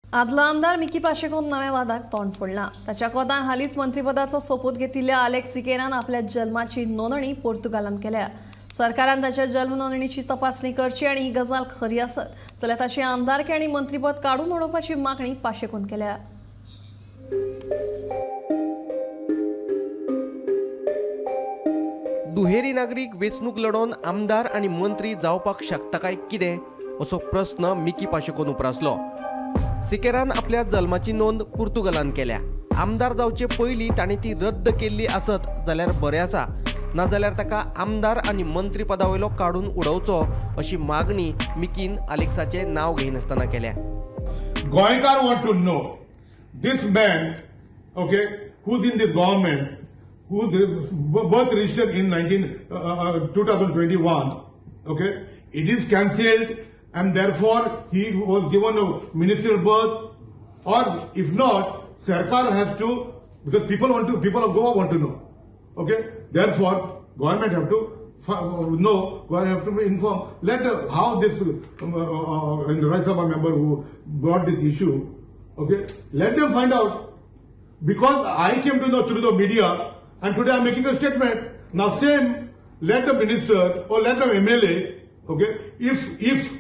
आदलो आमदार मिकी पाशेकोन नव्या वादाक तोंड फोडलां. ताच्या कोतान हालींच मंत्रीपदाचो सोपूत घेतिल्ल्या आलेक्स सिकेरान आपल्या जल्माची नोंदणी पोर्तुगालान केल्या. सरकारान ताच्या जल्म नोंदणीची तपासणी करची आनी ही गजाल खरी आसत जाल्यार ताची आमदारकी आनी मंत्रीपद काडून उडोवपाची मागणी पाशेकोन केल्या. दुहेरी नागरीक वेंचणूक लढोवन आमदार आनी मंत्री जावपाक शकता काय कितें असो प्रस्न मिकी पाशेकोन उप्रासलो. सिकेरान आपल्या जल्माची नोंद पुर्तुगालान केल्या. आमदार जावचे पयलीं ताणें ती रद्द केल्ली आसत जाल्यार बरें आसा, नाजाल्यार ताका आमदार आनी मंत्री पदा वयलो काडून उडोवचो अशी मागणी मिकीन आलेक्साचें नांव घेयनासतना केल्या. गोंयकार want to know this man, okay, who's in this government, whose birth registered in 2021, okay, it is cancelled and therefore he was given a ministerial birth, or if not, Sarkar has to, because people of Goa want to know, okay, therefore government have to know, government have to be informed. Let how this Rajya Sabha member who brought this issue, okay, let them find out, because I came to know through the media and today I am making a statement. Now same, let the minister or let the MLA, okay, if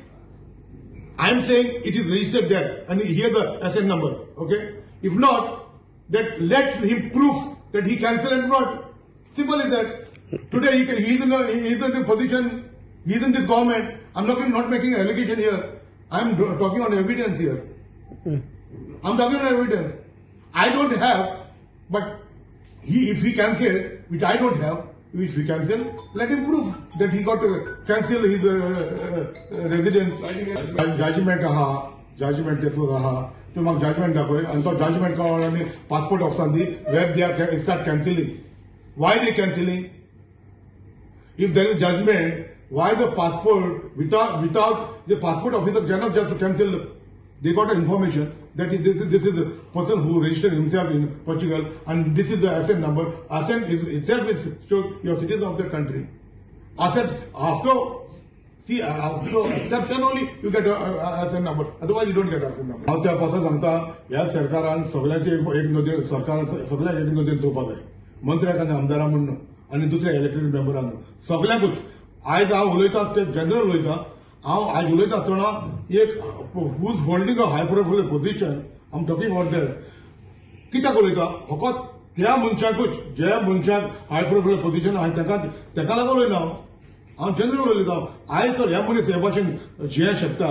I am saying it is registered there and here the SN number, okay, if not, that let him prove that he cancelled and brought. Simple as that. Today he is in a position, he is in this government. I am not making an allegation here. I am talking on evidence here. I am talking on evidence. I don't have, but he, if he cancel, which I don't have, if he cancel, let him prove that he got to cancel his residence. Judgment aha, judgment तेसो आहा, तूं म्हाका judgment दाखय आनी तो judgment कळ्ळो आनी passport ऑफिसान दी where they are start cancelling. Why they cancelling? If there is judgment, why the passport without the passport officer cannot just cancel? They got information that is, this is a person who registered himself in Portugal and this is the asset number. Asset is itself is shows your citizen of the country. Asset after see after exception only you get a asset number. Otherwise you don't get asset number. हांव त्या पासून सांगता ह्या सरकारान सगळ्यांचे एक नदर सरकारान सगळ्यांक एक नदरेन चोवपाक जाय, मंत्र्याक आनी आमदारां म्हूण न्हू आनी दुसऱ्या इलेक्टेड मेंबरां न्हू, सगळ्यांकूच. आयज हांव उलयता ते जनरल उलयता. हांव आयज उलयता आसतना एक who is holding a high profile position, I am talking about that. कित्याक उलयता? फकत त्या मनशाकूच ज्या मनशाक हाय प्रोफायल पोझिशन आहा ताका लागून उलयना हांव, हांव जनरल उलयता. आयज जर हे मनीस हे भाशेन जिये शकता,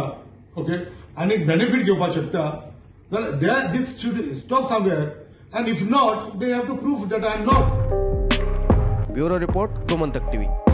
ओके, आनी बेनिफीट घेवपाक शकता जाल्यार this should stop somewhere, and if not they have to prove that I am not. Bureau report, Gomantak TV.